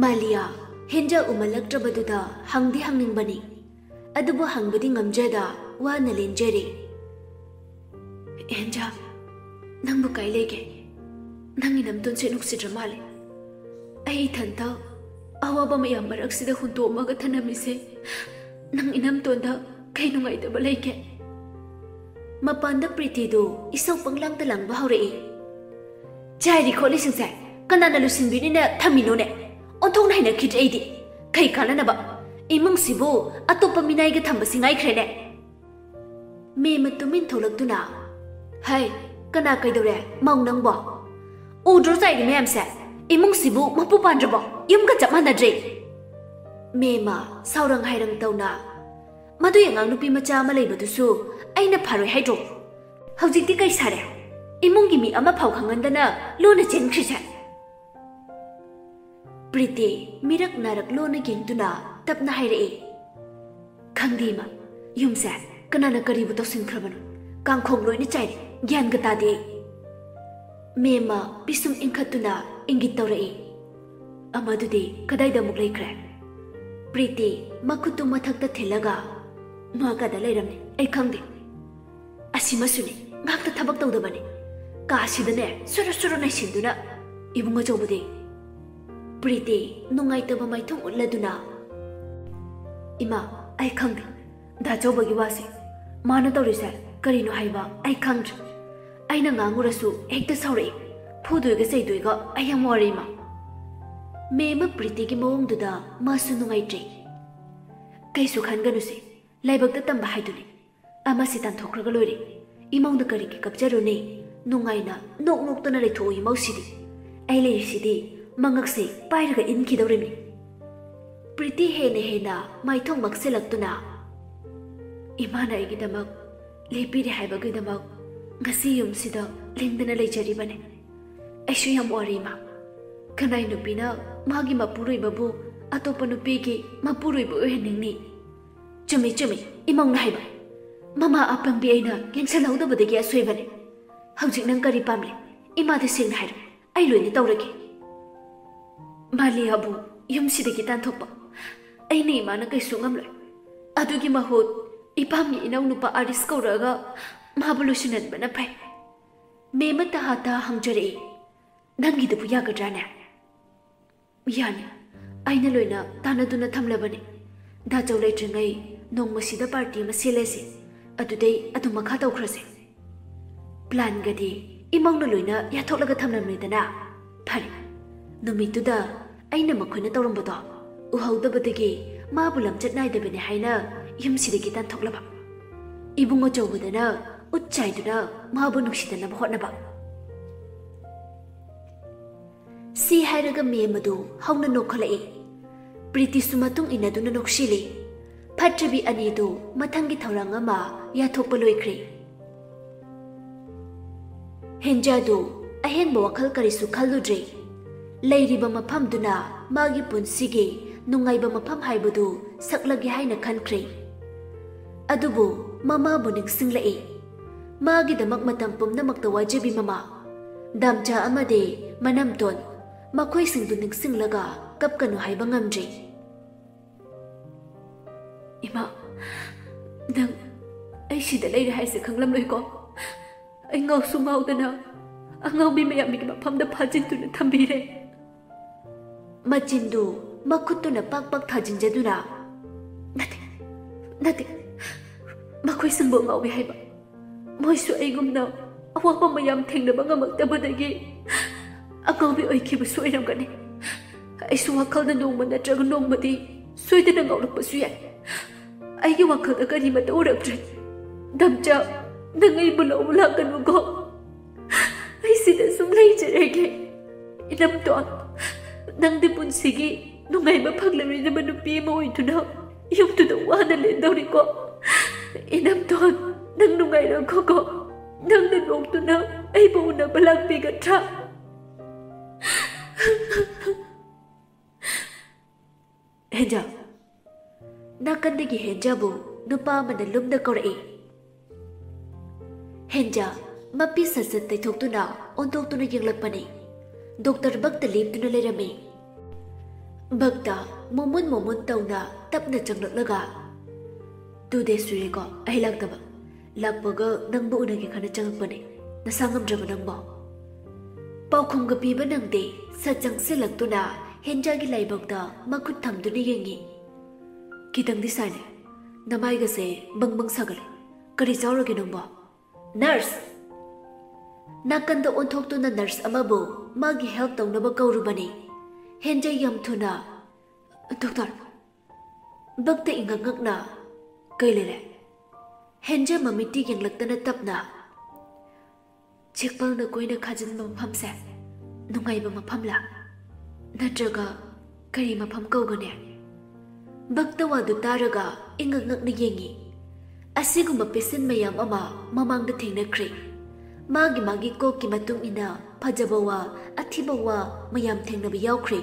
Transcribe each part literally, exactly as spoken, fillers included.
ꯃꯥꯂꯤꯌꯥ, ꯍꯦꯟꯖꯥ ꯎꯃꯜꯂꯛꯇ꯭ꯔꯕꯗꯨꯗ ꯍꯪꯗꯤ ꯍꯪꯅꯤꯡꯕꯅꯤ, ꯑꯗꯨꯕꯨ ꯍꯪꯕꯗꯤ ꯉꯝꯖꯗ ꯋꯥꯅ ꯂꯦꯟꯖꯔꯤ꯫ "ꯍꯦꯟꯖꯥ, ꯅꯪꯕꯨ ꯀꯥꯏ ꯂꯩꯒꯦ? ꯅꯪ ꯏꯅꯝꯇꯣꯟꯁꯦ ꯅꯨꯡꯁꯤꯗ꯭ꯔ ꯃꯥꯜꯂꯦ꯫ ꯑꯩ ꯏꯊꯟꯇ ꯑꯋꯥꯕ ꯃꯌꯥꯝ ꯃꯔꯛꯁꯤꯗ ꯍꯨꯟꯇꯣꯛꯑꯝꯃꯒ ꯊꯅꯝꯃꯤꯁꯦ꯫ ꯅꯪ ꯏꯅꯝꯇꯣꯟꯗ ꯀꯩ ꯅꯨꯡꯉꯥꯏꯇꯕ ꯂꯩꯒꯦ?" ꯃꯄꯥꯟꯗ ꯄ꯭ꯔꯤꯇꯤꯗꯨ ꯏꯁꯧ ꯄꯪꯂꯥꯡꯗ ꯂꯥꯡꯕ ꯍꯧꯔꯛꯏ꯫ "ꯆꯥꯏꯔꯤ ꯈꯣꯠꯂꯤꯁꯤꯡꯁꯦ ꯀꯅꯥꯅ ꯂꯣꯏꯁꯤꯟꯕꯤꯅꯤꯅ ꯊꯝꯃꯤꯅꯣꯅꯦ? ꯑꯣꯟꯊꯣꯛꯅ ꯍꯩꯅꯈꯤꯗ꯭ꯔꯦ ꯑꯩꯗꯤ꯫ ꯀꯩ ꯀꯥꯟꯅꯅꯕ? ꯏꯃꯨꯡꯁꯤꯕꯨ ꯑꯇꯣꯞꯄ ꯃꯤꯅꯥꯏꯒ ꯊꯝꯕꯁꯤ ꯉꯥꯏꯈ꯭ꯔꯦꯅꯦ꯫" ꯃꯦꯝꯃ ꯇꯨꯃꯤꯟ ꯊꯣꯛꯂꯛꯇꯨꯅ, "ꯍꯩ, ꯀꯅꯥ ꯀꯩꯗꯧꯔꯦ? ꯃꯧ ꯅꯪꯕꯣ? ꯎꯗ꯭ꯔꯣ ꯆꯥꯏꯔꯤ ꯃꯌꯥꯝꯁꯦ? ꯏꯃꯨꯡꯁꯤꯕꯨ ꯃꯄꯨ ꯄꯥꯟꯗ꯭ꯔꯕꯣ? ꯌꯨꯝꯒ ꯆꯞ ꯃꯥꯟꯅꯗ꯭ꯔꯦ꯫" ꯃꯦꯝꯃ ꯁꯥꯎꯔꯪ ꯍꯥꯏꯔꯪ ꯇꯧꯅ, "ꯃꯗꯨꯏ ꯑꯉꯥꯡ ꯅꯨꯄꯤ ꯃꯆꯥ ꯑꯃ ꯂꯩꯕꯗꯨꯁꯨ ꯑꯩꯅ ꯐꯔꯣꯏ ꯍꯥꯏꯗ꯭ꯔꯣ? ꯍꯧꯖꯤꯛꯇꯤ ꯀꯩ ꯁꯥꯔꯦ? ꯏꯃꯨꯡꯒꯤ ꯃꯤ ꯑꯃ ꯐꯥꯎ ꯈꯪꯍꯟꯗꯅ ꯂꯣꯟꯅ ꯆꯦꯟꯈ꯭ꯔꯤꯁꯦ?" ꯄ꯭ꯔꯤꯇꯤ ꯃꯤꯔꯛ ꯅꯥꯔꯛ ꯂꯣꯟꯅ ꯌꯦꯡꯗꯨꯅ ꯇꯞꯅ ꯍꯥꯏꯔꯛꯏ, "ꯈꯪꯗꯦ ꯏꯃꯥ, ꯌꯨꯝꯁꯦ ꯀꯅꯥꯅ ꯀꯔꯤꯕꯨ ꯇꯧꯁꯤꯟꯈ꯭ꯔꯕꯅꯣ? ꯀꯥꯡꯈꯣꯡ ꯂꯣꯏꯅ ꯆꯥꯏꯔꯦ, ꯒ꯭ꯌꯥꯟꯒ ꯇꯥꯗꯦ ꯑꯩ꯫" ꯃꯦꯝꯃ ꯄꯤꯁꯨꯝ ꯏꯟꯈꯠꯇꯨꯅ ꯏꯪꯒꯤꯠ ꯇꯧꯔꯛꯏ, "ꯑꯃꯗꯨꯗꯤ ꯀꯗꯥꯏꯗ ꯑꯃꯨꯛ ꯂꯩꯈ꯭ꯔꯦ?" ꯄ꯭ꯔꯤꯇꯤ ꯃꯈꯨꯠꯇꯨ ꯃꯊꯛꯇ ꯊꯤꯜꯂꯒ, "ꯃꯥ ꯀꯗꯥꯏ ꯂꯩꯔꯝꯅꯤ ꯑꯩ ꯈꯪꯗꯦ꯫ ꯑꯁꯤꯃꯁꯨꯅꯤ, ꯉꯥꯛꯇ ꯊꯕꯛ ꯇꯧꯗꯕꯅꯤ꯫ ꯀꯥꯁꯤꯗꯅꯦ ꯁꯨꯔꯨ ꯁꯨꯔꯨ ꯅꯩꯁꯤꯟꯗꯨꯅ ꯏꯕꯨꯡ ꯑꯆꯧꯕꯗꯤ꯫" ꯄ꯭ꯔꯤꯇꯤ ꯅꯨꯡꯉꯥꯏꯇꯕ ꯃꯥꯏꯊꯣꯡ ꯎꯠꯂꯗꯨꯅ, "ꯏꯃꯥ, ꯑꯩ ꯈꯪꯗꯦ꯫ ꯗꯥ ꯆꯧꯕꯒꯤ ꯋꯥꯁꯦ ꯃꯥꯅ ꯇꯧꯔꯤꯁꯦ ꯀꯔꯤꯅꯣ ꯍꯥꯏꯕ ꯑꯩ ꯈꯪꯗ꯭ꯔꯦ꯫ ꯑꯩꯅ ꯉꯥꯡꯉꯨꯔꯁꯨ ꯍꯦꯛꯇ ꯁꯥꯎꯔꯛꯏ꯫ ꯐꯨꯗꯣꯏꯒ ꯆꯩꯗꯣꯏꯒ ꯑꯩ ꯌꯥꯝ ꯋꯥꯔꯦ ꯏꯃꯥ꯫" ꯃꯦꯝꯃ ꯄ꯭ꯔꯤꯇꯤꯒꯤ ꯃꯑꯣꯡꯗꯨꯗ ꯃꯥꯁꯨ ꯅꯨꯡꯉꯥꯏꯇ꯭ꯔꯦ꯫ "ꯀꯩꯁꯨ ꯈꯟꯒꯅꯨꯁꯦ, ꯂꯥꯏꯕꯛꯇ ꯇꯝꯕ ꯍꯥꯏꯗꯨꯅꯤ꯫ ꯑꯃꯁꯤ ꯇꯥꯟꯊꯣꯛꯈ꯭ꯔꯒ ꯂꯣꯏꯔꯦ꯫ ꯏꯃꯧꯗ ꯀꯔꯤꯒꯤ ꯀꯞꯆꯔꯨꯅꯤ? ꯅꯨꯡꯉꯥꯏꯅ ꯅꯣꯛ ꯅꯣꯛꯇꯅ ꯂꯩꯊꯣꯛꯎ ꯏꯃꯧꯁꯤꯗꯤ꯫ ꯑꯩ ꯂꯩꯔꯤꯁꯤꯗꯤ ꯃꯉꯛꯁꯦ ꯄꯥꯏꯔꯒ ꯏꯟꯈꯤꯗꯧꯔꯤꯕꯅꯤ꯫" ꯄ꯭ꯔꯤꯇꯤ ꯍꯦꯟꯅ ꯍꯦꯟꯅ ꯃꯥꯏꯊꯣꯡ ꯃꯛꯁꯤꯜꯂꯛꯇꯨꯅ, "ꯏꯃꯥꯅ ꯑꯩꯒꯤꯗꯃꯛ ꯂꯦꯞꯄꯤꯔꯦ ꯍꯥꯏꯕꯒꯤꯗꯃꯛ ꯉꯁꯤ ꯌꯨꯝꯁꯤꯗ ꯂꯦꯡꯗꯅ ꯂꯩꯖꯔꯤꯕꯅꯤ꯫ ꯑꯩꯁꯨ ꯌꯥꯝ ꯋꯥꯔꯦ ꯏꯃꯥ꯫ ꯀꯅꯥꯏ ꯅꯨꯄꯤꯅ ꯃꯥꯒꯤ ꯃꯄꯨꯔꯣꯏꯕꯕꯨ ꯑꯇꯣꯞꯄ ꯅꯨꯄꯤꯒꯤ ꯃꯄꯨꯔꯣꯏꯕ ꯑꯣꯏꯍꯟꯅꯤꯡꯅꯤ?" "ꯆꯨꯝꯃꯤ, ꯆꯨꯝꯃꯤ, ꯏꯃꯧꯅ ꯍꯥꯏꯕ꯫ ꯃꯃꯥ ꯑꯄꯪꯕꯤ ꯑꯩꯅ ꯌꯦꯡꯁꯤꯜꯍꯧꯗꯕꯗꯒꯤ ꯑꯁꯣꯏꯕꯅꯤ꯫ ꯍꯧꯖꯤꯛ ꯅꯪ ꯀꯔꯤ ꯄꯥꯝꯂꯤ? ꯏꯃꯥꯗ ꯁꯦꯡꯅ ꯍꯥꯏꯔꯣ, ꯑꯩ ꯂꯣꯏꯅ ꯇꯧꯔꯒꯦ꯫" ꯃꯥꯂꯤꯌꯥꯕꯨ ꯌꯨꯝꯁꯤꯗꯒꯤ ꯇꯥꯟꯊꯣꯛꯄ ꯑꯩꯅ ꯏꯃꯥꯅ ꯀꯩꯁꯨ ꯉꯝꯂꯣꯏ꯫ ꯑꯗꯨꯒꯤ ꯃꯍꯨꯠ ꯏꯄꯥꯝꯒꯤ ꯏꯅꯥꯎꯅꯨꯄꯥ ꯑꯥꯔꯤꯁ ꯀꯧꯔꯛꯑꯒ ꯃꯥꯕꯨ ꯂꯣꯏꯁꯤꯟꯍꯟꯕꯅ ꯐꯩ꯫ ꯃꯦꯝ ꯇꯍꯥꯇ ꯍꯪꯖꯔꯛꯏ, "ꯅꯪꯒꯤꯗꯨꯕꯨ ꯌꯥꯒꯗ꯭ꯔꯥꯅꯦ?" "ꯌꯥꯅꯤ꯫ ꯑꯩꯅ ꯂꯣꯏꯅ ꯇꯥꯟꯅꯗꯨꯅ ꯊꯝꯂꯕꯅꯤ꯫ ꯗꯥꯆꯧ ꯂꯩꯇ꯭ꯔꯤꯉꯩ ꯅꯣꯡꯃꯁꯤꯗ ꯄꯥꯔꯇꯤ ꯑꯃ ꯁꯤꯜꯂꯁꯤ꯫ ꯑꯗꯨꯗꯩ ꯑꯗꯨꯝ ꯃꯈꯥ ꯇꯧꯈ꯭ꯔꯁꯦ꯫ ꯄ꯭ꯂꯥꯟꯒꯗꯤ ꯏꯃꯧꯅ ꯂꯣꯏꯅ ꯌꯥꯊꯣꯛꯂꯒ ꯊꯝꯂꯝꯂꯦꯗꯅ꯫ ꯐꯔꯦ, ꯅꯨꯃꯤꯠꯇꯨꯗ ꯑꯩꯅ ꯃꯈꯣꯏꯅ ꯇꯧꯔꯝꯕꯗꯣ ꯎꯍꯧꯗꯕꯗꯒꯤ ꯃꯥꯕꯨ ꯂꯝꯆꯠ ꯅꯥꯏꯗꯕꯅꯤ ꯍꯥꯏꯅ ꯌꯨꯝꯁꯤꯗꯒꯤ ꯇꯥꯟꯊꯣꯛꯂꯕ꯫ ꯏꯕꯨꯡ ꯑꯆꯧꯕꯗꯅ ꯎꯠ ꯆꯥꯏꯗꯨꯅ ꯃꯥꯕꯨ ꯅꯨꯡꯁꯤꯗꯅꯕ ꯍꯣꯠꯅꯕ꯫" ꯁꯤ ꯍꯥꯏꯔꯒ ꯃꯦꯝ ꯑꯗꯨ ꯍꯧꯅ ꯅꯣꯛꯈꯠꯂꯛꯏ꯫ ꯄ꯭ꯔꯤꯇꯤꯁꯨ ꯃꯇꯨꯡ ꯏꯟꯅꯗꯨꯅ ꯅꯣꯛꯁꯤꯜꯂꯤ꯫ ꯐꯠꯇ꯭ꯔꯕꯤ ꯑꯅꯤꯗꯨ ꯃꯊꯪꯒꯤ ꯊꯧꯔꯥꯡ ꯑꯃ ꯌꯥꯊꯣꯛꯄ ꯂꯣꯏꯈ꯭ꯔꯦ꯫ ꯍꯦꯟꯖꯥꯗꯨ ꯑꯍꯦꯟꯕ ꯋꯥꯈꯜ ꯀꯔꯤꯁꯨ ꯈꯜꯂꯨꯗ꯭ꯔꯦ꯫ ꯂꯩꯔꯤꯕ ꯃꯐꯝꯗꯨꯅ ꯃꯥꯒꯤ ꯄꯨꯟꯁꯤꯒꯤ ꯅꯨꯡꯉꯥꯏꯕ ꯃꯐꯝ ꯍꯥꯏꯕꯗꯨ ꯁꯛꯂꯒꯦ ꯍꯥꯏꯅ ꯈꯟꯈ꯭ꯔꯦ꯫ ꯑꯗꯨꯕꯨ ꯃꯃꯥꯕꯨ ꯅꯤꯡꯁꯤꯡꯂꯛꯏ꯫ ꯃꯥꯒꯤꯗꯃꯛ ꯃꯇꯝ ꯄꯨꯝꯅꯃꯛꯇ ꯋꯥꯖꯕꯤ ꯃꯃꯥ, ꯗꯥꯝꯆꯥ ꯑꯃꯗꯤ ꯃꯅꯝꯇꯣꯟ, ꯃꯈꯣꯏꯁꯤꯡꯗꯨ ꯅꯤꯡꯁꯤꯡꯂꯒ ꯀꯞꯀꯅꯨ ꯍꯥꯏꯕ ꯉꯝꯗ꯭ꯔꯦ꯫ "ꯏꯃꯥ, ꯅꯪ ꯑꯩ ꯁꯤꯗ ꯂꯩꯔꯦ ꯍꯥꯏꯁꯦ ꯈꯪꯂꯝꯂꯣꯏꯀꯣ? ꯑꯩ ꯉꯥꯎꯁꯨ ꯉꯥꯎꯗꯅ ꯑꯉꯥꯎꯕꯤ ꯃꯌꯥꯝꯒꯤ ꯃꯐꯝꯗ ꯐꯥꯖꯤꯟꯗꯨꯅ ꯊꯝꯕꯤꯔꯦ꯫" ꯃꯆꯤꯟꯗꯨ ꯃꯈꯨꯠꯇꯨꯅ ꯄꯥꯛ ꯄꯥꯛ ꯊꯥꯖꯤꯟꯖꯗꯨꯅ, "ꯅꯠꯇꯦ, ꯅꯠꯇꯦ, ꯃꯈꯣꯏꯁꯤꯡꯕꯨ ꯑꯉꯥꯎꯕꯤ ꯍꯥꯏꯕ꯫ ꯃꯣꯏꯁꯨ ꯑꯩꯒꯨꯝꯅ ꯑꯋꯥꯕ ꯃꯌꯥꯝ ꯊꯦꯡꯅꯕ ꯉꯝꯃꯛꯇꯕꯗꯒꯤ ꯑꯉꯥꯎꯕꯤ ꯑꯣꯏꯈꯤꯕꯁꯨ ꯑꯣꯏꯔꯝꯒꯅꯤ꯫ ꯑꯩꯁꯨ ꯋꯥꯈꯜꯗ ꯅꯣꯡꯃ ꯅꯠꯇ꯭ꯔꯒ ꯅꯣꯡꯃꯗꯤ ꯁꯣꯏꯗꯅ ꯉꯥꯎꯔꯛꯄꯁꯨ ꯌꯥꯏ꯫ ꯑꯩꯒꯤ ꯋꯥꯈꯜꯗ ꯀꯔꯤꯃꯠꯇ ꯎꯔꯛꯇ꯭ꯔꯦ꯫ ꯗꯥꯝꯆꯥ, ꯅꯪ ꯑꯩꯕꯨ ꯂꯧꯕ ꯂꯥꯛꯀꯅꯨꯀꯣ꯫ ꯑꯩ ꯁꯤꯗ ꯁꯨꯝ ꯂꯩꯖꯔꯒꯦ꯫" "ꯏꯅꯝꯇꯣꯟ, ꯅꯪꯗꯤ ꯄꯨꯟꯁꯤꯒꯤ ꯅꯨꯡꯉꯥꯏꯕ ꯐꯪꯂꯔꯣꯏꯗꯕ ꯅꯨꯄꯤ ꯑꯃ ꯑꯣꯏꯗꯨꯅ ꯌꯨꯝꯗꯨꯗ ꯋꯥꯅ ꯂꯦꯟꯗꯧꯔꯤꯀꯣ꯫ ꯏꯅꯝꯇꯣꯟ, ꯅꯪ ꯅꯨꯡꯉꯥꯏꯔꯣꯀꯣ꯫ ꯅꯪꯅ ꯅꯣꯛꯇꯨꯅ ꯑꯩꯕꯨ ꯎꯅꯕ ꯂꯥꯛꯄꯤꯒꯗ꯭ꯔꯥ?" ꯍꯦꯟꯖꯥ꯫ ꯅꯥꯀꯟꯗꯒꯤ ꯍꯦꯟꯖꯥꯕꯨ ꯅꯨꯄꯥ ꯑꯃꯅ ꯂꯨꯝꯅ ꯀꯧꯔꯛꯏ꯫ ꯍꯦꯟꯖꯥ ꯃꯄꯤ ꯁꯠ ꯁꯠ ꯇꯩꯊꯣꯛꯇꯨꯅ ꯑꯣꯟꯊꯣꯛꯇꯨꯅ ꯌꯦꯡꯂꯛꯄꯅꯤ꯫ ꯗꯣꯛꯇꯔ ꯕꯛꯇ ꯂꯦꯞꯇꯨꯅ ꯂꯩꯔꯝꯃꯤ꯫ ꯕꯛꯇ ꯃꯣꯃꯣꯟ ꯃꯣꯃꯣꯟ ꯇꯧꯅ ꯇꯞꯅ ꯆꯪꯂꯛꯂꯒ, "Two days ꯁꯨꯔꯦꯀꯣ ꯑꯩ ꯂꯥꯛꯇꯕ꯫ ꯂꯥꯛꯄꯒ ꯅꯪꯕꯨ ꯎꯅꯒꯦ ꯈꯟꯅ ꯆꯪꯉꯛꯄꯅꯦ꯫ ꯅꯁꯥ ꯉꯝꯗ꯭ꯔꯕ ꯅꯪꯕꯣ?" ꯄꯥꯎꯈꯨꯝꯒ ꯄꯤꯕ ꯅꯪꯗꯦ꯫ ꯁꯠ ꯆꯪꯁꯤꯜꯂꯛꯇꯨꯅ ꯍꯦꯟꯖꯥꯒꯤ ꯂꯥꯏꯕꯛꯇ ꯃꯈꯨꯠ ꯊꯝꯗꯨꯅ ꯌꯦꯡꯉꯤ꯫ "ꯈꯤꯇꯪꯗꯤ ꯁꯥꯅꯦ꯫ ꯅꯃꯥꯏꯒꯁꯦ ꯕꯪ ꯕꯪ ꯁꯥꯒꯠꯂꯦ꯫ ꯀꯔꯤ ꯆꯥꯎꯔꯒꯦ ꯅꯪꯕꯣ?" "Nurse!" ꯅꯥꯀꯟꯗ ꯑꯣꯟꯊꯣꯛꯇꯨꯅ nurse ꯑꯃꯕꯨ ꯃꯥꯒꯤ help ꯇꯧꯅꯕ ꯀꯧꯔꯨꯕꯅꯤ꯫ ꯍꯦꯟꯖꯩ ꯌꯥꯝ ꯊꯨꯅ, "Doctor!" ꯕꯛꯇ ꯏꯉꯛ ꯉꯛꯅ, "ꯀꯩ ꯂꯩꯔꯦ?" ꯍꯦꯟꯖ ꯃꯃꯤꯠꯇꯤ ꯌꯦꯡꯂꯛꯇꯅ ꯇꯞꯅ, "ꯆꯦꯛꯄꯜꯅ ꯀꯣꯏꯅ ꯈꯥꯖꯤꯟꯕ ꯃꯐꯝꯁꯦ ꯅꯨꯡꯉꯥꯏꯕ ꯃꯐꯝꯂꯥ? ꯅꯠꯇ꯭ꯔꯒ ꯀꯔꯤ ꯃꯐꯝ ꯀꯧꯒꯅꯤ?" ꯕꯛꯇ ꯋꯥꯗꯨ ꯇꯥꯔꯒ ꯏꯉꯛ ꯉꯛꯅ ꯌꯦꯡꯉꯤ꯫ ꯑꯁꯤꯒꯨꯝꯕ patient ꯃꯌꯥꯝ ꯑꯃ ꯃꯃꯥꯡꯗ ꯊꯦꯡꯅꯈ꯭ꯔꯦ꯫ ꯃꯥꯒꯤ ꯃꯥꯒꯤ ꯀꯣꯛꯀꯤ ꯃꯇꯨꯡ ꯏꯟꯅ ꯐꯖꯕ ꯋꯥ, ꯑꯊꯤꯕ ꯋꯥ ꯃꯌꯥꯝ ꯊꯦꯡꯅꯕ ꯌꯥꯎꯈ꯭ꯔꯦ꯫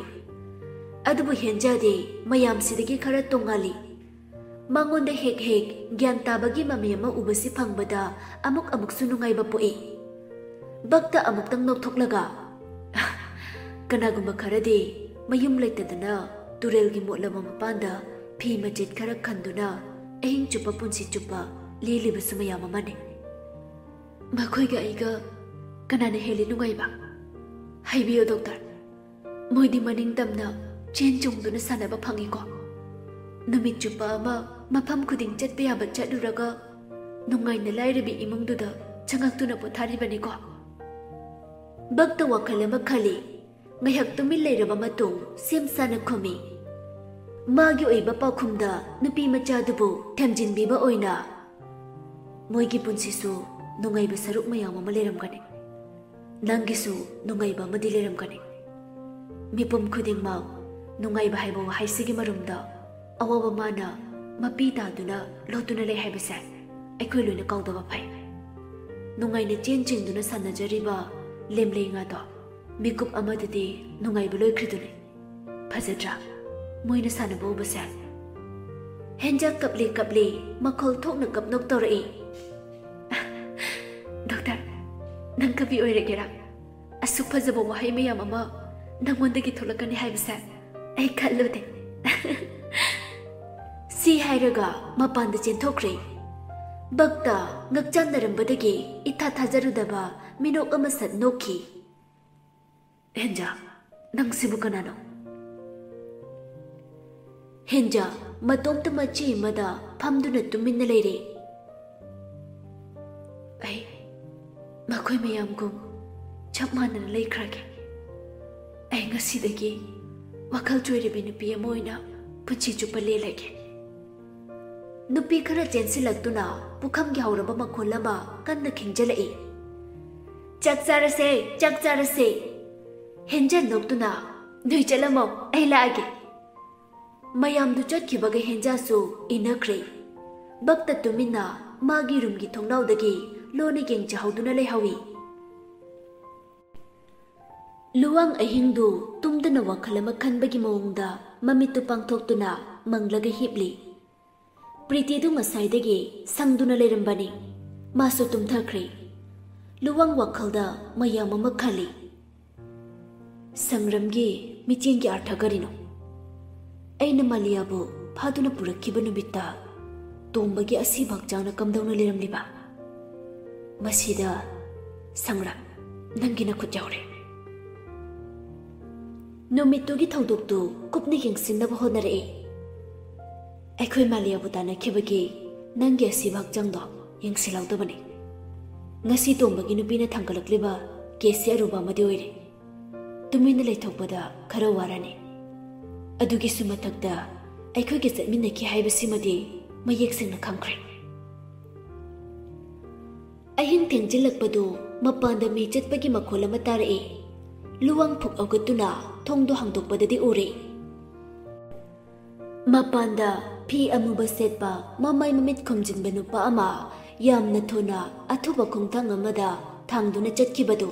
ꯑꯗꯨꯕꯨ ꯍꯦꯟꯖꯥꯗꯤ ꯃꯌꯥꯝꯁꯤꯗꯒꯤ ꯈꯔ ꯇꯣꯡꯉꯥꯜꯂꯤ꯫ ꯃꯉꯣꯟꯗ ꯍꯦꯛ ꯍꯦꯛ ꯒ꯭ꯌꯥꯟ ꯇꯥꯕꯒꯤ ꯃꯃꯤ ꯑꯃ ꯎꯕꯁꯤ ꯐꯪꯕꯗ ꯑꯃꯨꯛ ꯑꯃꯨꯛꯁꯨ ꯅꯨꯡꯉꯥꯏꯕ ꯄꯣꯛꯏ꯫ ꯕꯛꯇ ꯑꯃꯨꯛꯇꯪ ꯅꯣꯛꯊꯣꯛꯂꯒ, "ꯀꯅꯥꯒꯨꯝꯕ ꯈꯔꯗꯤ ꯃꯌꯨꯝ ꯂꯩꯇꯗꯅ ꯇꯨꯔꯦꯜꯒꯤ ꯃꯣꯠꯂꯕ ꯃꯄꯥꯟꯗ ꯐꯤ ꯃꯆꯦꯠ ꯈꯔ ꯈꯟꯗꯨꯅ ꯑꯍꯤꯡ ꯆꯨꯞꯄ ꯄꯨꯟꯁꯤ ꯆꯨꯞꯄ ꯂꯦꯜꯂꯤꯕꯁꯨ ꯃꯌꯥꯝ ꯑꯃꯅꯤ꯫ ꯃꯈꯣꯏꯒ ꯑꯩꯒ ꯀꯅꯥꯅ ꯍꯦꯜꯂꯤ ꯅꯨꯡꯉꯥꯏꯕ? ꯍꯥꯏꯕꯤꯌꯨ, doctor꯫" ꯃꯣꯏꯗꯤ ꯃꯅꯤꯡ ꯇꯝꯅ ꯆꯦꯟ ꯆꯣꯡꯗꯨꯅ ꯁꯥꯟꯅꯕ ꯐꯪꯉꯤꯀꯣ꯫ ꯅꯨꯃꯤꯠ ꯆꯨꯞꯄ ꯑꯃ ꯃꯐꯝ ꯈꯨꯗꯤꯡ ꯆꯠꯄ ꯌꯥꯕ ꯆꯠꯂꯨꯔꯒ ꯅꯨꯡꯉꯥꯏꯅ ꯂꯥꯏꯔꯕꯤ ꯏꯃꯨꯡꯗꯨꯗ ꯆꯪꯉꯛꯇꯨꯅ ꯄꯣꯊꯥꯔꯤꯕꯅꯤꯀꯣ꯫ ꯕꯛꯇ ꯋꯥꯈꯜ ꯑꯃ ꯈꯜꯂꯤ꯫ ꯉꯥꯏꯍꯥꯛ ꯇꯨꯃꯤꯟ ꯂꯩꯔꯕ ꯃꯇꯨꯡ ꯁꯦꯝ ꯁꯥꯅ ꯈꯨꯝꯃꯤ꯫ ꯃꯥꯒꯤ ꯑꯣꯏꯕ ꯄꯥꯎꯈꯨꯝꯗ ꯅꯨꯄꯤ ꯃꯆꯥꯗꯨꯕꯨ ꯊꯦꯝꯖꯤꯟꯕꯤꯕ ꯑꯣꯏꯅ, "ꯃꯣꯏꯒꯤ ꯄꯨꯟꯁꯤꯁꯨ ꯅꯨꯡꯉꯥꯏꯕ ꯁꯔꯨꯛ ꯃꯌꯥꯝ ꯑꯃ ꯂꯩꯔꯝꯒꯅꯤ꯫ ꯅꯪꯒꯤꯁꯨ ꯅꯨꯡꯉꯥꯏꯕ ꯑꯃꯗꯤ ꯂꯩꯔꯝꯒꯅꯤ꯫ ꯃꯤꯄꯨꯝ ꯈꯨꯗꯤꯡꯃꯛ ꯅꯨꯡꯉꯥꯏꯕ ꯍꯥꯏꯕ ꯋꯥꯍꯩꯁꯤꯒꯤ ꯃꯔꯨꯝꯗ ꯑꯋꯥꯕ ꯃꯥꯅ ꯃꯄꯤ ꯇꯥꯗꯨꯅ ꯂꯣꯠꯇꯨꯅ ꯂꯩ ꯍꯥꯏꯕꯁꯦ ꯑꯩꯈꯣꯏ ꯂꯣꯏꯅ ꯀꯥꯎꯗꯕ ꯐꯩ꯫ ꯅꯨꯡꯉꯥꯏꯅ ꯆꯦꯟ ꯆꯦꯡꯗꯨꯅ ꯁꯥꯟꯅꯖꯔꯤꯕ ꯂꯦꯝꯂꯩ ꯉꯥꯗꯣ ꯃꯤꯀꯨꯞ ꯑꯃꯗꯗꯤ ꯅꯨꯡꯉꯥꯏꯕ ꯂꯣꯏꯈ꯭ꯔꯤꯗꯨꯅꯤ꯫ ꯐꯖꯗ꯭ꯔꯥ ꯃꯣꯏꯅ ꯁꯥꯟꯅꯕ ꯎꯕꯁꯦ?" ꯍꯦꯟꯖꯥ ꯀꯞꯂꯤ ꯀꯞꯂꯤ ꯃꯈꯣꯜ ꯊꯣꯛꯅ ꯀꯞꯅꯣꯛ ꯇꯧꯔꯛꯏ꯫ "Doctor, ꯅꯪ ꯀꯕꯤ ꯑꯣꯏꯔꯒꯦꯔꯥ? ꯑꯁꯨꯛ ꯐꯖꯕ ꯋꯥꯍꯩ ꯃꯌꯥꯝ ꯑꯃ ꯅꯪꯉꯣꯟꯗꯒꯤ ꯊꯣꯛꯂꯛꯀꯅꯤ ꯍꯥꯏꯕꯁꯦ ꯑꯩ ꯈꯜꯂꯨꯗꯦ꯫ ꯁꯤ ꯍꯥꯏꯔꯒ ꯃꯄꯥꯟꯗ ꯆꯦꯟꯊꯣꯛꯈ꯭ꯔꯦ꯫ ꯕꯛꯇ ꯉꯛꯆꯥꯟꯅꯔꯝꯕꯗꯒꯤ ꯏꯊꯥ ꯊꯥꯖꯔꯨꯗꯕ ꯃꯤꯅꯣꯛ ꯑꯃ ꯁꯠ ꯅꯣꯛꯈꯤ꯫ "ꯍꯦꯟꯖꯥ, ꯅꯪꯁꯤꯕꯨ ꯀꯅꯥꯅꯣ?" ꯍꯦꯟꯖꯥ ꯃꯇꯣꯝꯇ ꯃꯆꯤ ꯑꯃꯗ ꯐꯝꯗꯨꯅ ꯇꯨꯃꯤꯟꯅ ꯂꯩꯔꯦ꯫ "ꯑꯩ ꯃꯈꯣꯏ ꯃꯌꯥꯝꯒꯨꯝ ꯆꯞ ꯃꯥꯟꯅꯅ ꯂꯩꯈ꯭ꯔꯒꯦ꯫ ꯑꯩ ꯉꯁꯤꯗꯒꯤ ꯋꯥꯈꯜ ꯆꯣꯏꯔꯕꯤ ꯅꯨꯄꯤ ꯑꯃ ꯑꯣꯏꯅ ꯄꯨꯟꯁꯤ ꯆꯨꯞꯄ ꯂꯦꯜꯂꯒꯦ꯫" ꯅꯨꯄꯤ ꯈꯔ ꯆꯦꯟꯁꯤꯜꯂꯛꯇꯨꯅ ꯄꯨꯈꯝꯒꯤ ꯍꯧꯔꯕ ꯃꯈꯣꯜ ꯑꯃ ꯀꯟꯅ ꯈꯤꯡꯖꯤꯜꯂꯛꯏ꯫ "ꯆꯥꯛ ꯆꯥꯔꯁꯦ, ꯆꯥꯛ ꯆꯥꯔꯁꯦ!" ꯍꯦꯟꯖꯥ ꯅꯣꯛꯇꯨꯅ, "ꯅꯣꯏ ꯆꯠꯂꯝꯃꯣ, ꯑꯩ ꯂꯥꯛꯑꯒꯦ꯫" ꯃꯌꯥꯝꯗꯨ ꯆꯠꯈꯤꯕꯒ ꯍꯦꯟꯖꯥꯁꯨ ꯏꯟꯅꯈ꯭ꯔꯦ꯫ ꯕꯛꯇ ꯇꯨꯃꯤꯟꯅ ꯃꯥꯒꯤ ꯔꯨꯝꯒꯤ ꯊꯣꯡꯅꯥꯎꯗꯒꯤ ꯂꯣꯟꯅ ꯌꯦꯡꯖꯍꯧꯗꯨꯅ ꯂꯩꯍꯧꯏ꯫ ꯂꯨꯋꯥꯡ ꯑꯍꯤꯡꯗꯨ ꯇꯨꯝꯗꯅ ꯋꯥꯈꯜ ꯑꯃ ꯈꯟꯕꯒꯤ ꯃꯑꯣꯡꯗ ꯃꯃꯤꯠꯇꯨ ꯄꯥꯡꯊꯣꯛꯇꯨꯅ ꯃꯪꯂꯒ ꯍꯤꯞꯂꯤ꯫ ꯄ꯭ꯔꯤꯇꯤꯗꯨ ꯉꯁꯥꯏꯗꯒꯤ ꯁꯪꯗꯨꯅ ꯂꯩꯔꯝꯕꯅꯤ꯫ ꯃꯥꯁꯨ ꯇꯨꯝꯊꯈ꯭ꯔꯦ꯫ ꯂꯨꯋꯥꯡ ꯋꯥꯈꯜꯗ ꯃꯌꯥꯝ ꯑꯃ ꯈꯜꯂꯤ꯫ ꯁꯪꯒ꯭ꯔꯥꯝꯒꯤ ꯃꯤꯠꯌꯦꯡꯒꯤ ꯑꯥꯔꯊ ꯀꯔꯤꯅꯣ? ꯑꯩꯅ ꯃꯥꯂꯤꯌꯥꯕꯨ ꯐꯥꯗꯨꯅ ꯄꯨꯔꯛꯈꯤꯕ ꯅꯨꯃꯤꯠꯇ ꯇꯣꯝꯕꯒꯤ ꯑꯁꯤꯕ ꯍꯛꯆꯥꯡꯅ ꯀꯝꯗꯧꯅ ꯂꯩꯔꯝꯂꯤꯕ? ꯃꯁꯤꯗ ꯁꯪꯒ꯭ꯔꯥꯝ, ꯅꯪꯒꯤ ꯅꯈꯨꯠ ꯌꯥꯎꯔꯦ꯫ ꯅꯨꯃꯤꯠꯇꯨꯒꯤ ꯊꯧꯗꯣꯛꯇꯨ ꯀꯨꯞꯅ ꯌꯦꯡꯁꯤꯟꯅꯕ ꯍꯣꯠꯅꯔꯛꯏ꯫ ꯑꯩꯈꯣꯏ ꯃꯥꯂꯤꯌꯥꯕꯨ ꯇꯥꯟꯅꯈꯤꯕꯒꯤ ꯅꯪꯒꯤ ꯑꯁꯤꯕ ꯍꯛꯆꯥꯡꯗꯣ ꯌꯦꯡꯁꯤꯜꯍꯧꯗꯕꯅꯤ꯫ ꯉꯁꯤ ꯇꯣꯝꯕꯒꯤ ꯅꯨꯄꯤꯅ ꯊꯥꯡꯒꯠꯂꯛꯂꯤꯕ ꯀꯦꯁꯁꯤ ꯑꯔꯨꯕ ꯑꯃꯗꯤ ꯑꯣꯏꯔꯦ꯫ ꯇꯨꯃꯤꯟꯅ ꯂꯩꯊꯣꯛꯄꯗ ꯈꯔ ꯋꯥꯔꯅꯤ꯫ ꯑꯗꯨꯒꯤꯁꯨ ꯃꯊꯛꯇ ꯑꯩꯈꯣꯏꯒ ꯆꯠꯃꯤꯟꯅꯈꯤ ꯍꯥꯏꯕꯁꯤꯃꯗꯤ ꯃꯌꯦꯛ ꯁꯦꯡꯅ ꯈꯪꯈ꯭ꯔꯦ꯫ ꯑꯍꯤꯡ ꯊꯦꯡꯖꯤꯜꯂꯛꯄꯗꯨ ꯃꯄꯥꯟꯗ ꯃꯤ ꯆꯠꯄꯒꯤ ꯃꯈꯣꯜ ꯑꯃ ꯇꯥꯔꯛꯏ꯫ ꯂꯨꯋꯥꯡ ꯐꯨꯛ ꯍꯧꯒꯠꯇꯨꯅ ꯊꯣꯡꯗꯨ ꯍꯥꯡꯗꯣꯛꯄꯗꯗꯤ ꯎꯔꯦ꯫ ꯃꯄꯥꯟꯗ ꯐꯤ ꯑꯃꯨꯕ ꯁꯦꯠꯄ, ꯃꯃꯥꯏ ꯃꯃꯤꯠ ꯈꯨꯝꯖꯤꯟꯕ ꯅꯨꯄꯥ ꯑꯃ ꯌꯥꯝꯅ ꯊꯨꯅ ꯑꯊꯨꯕ ꯈꯣꯡꯊꯥꯡ ꯑꯃꯗ ꯊꯥꯡꯗꯨꯅ ꯆꯠꯈꯤꯕꯗꯨ꯫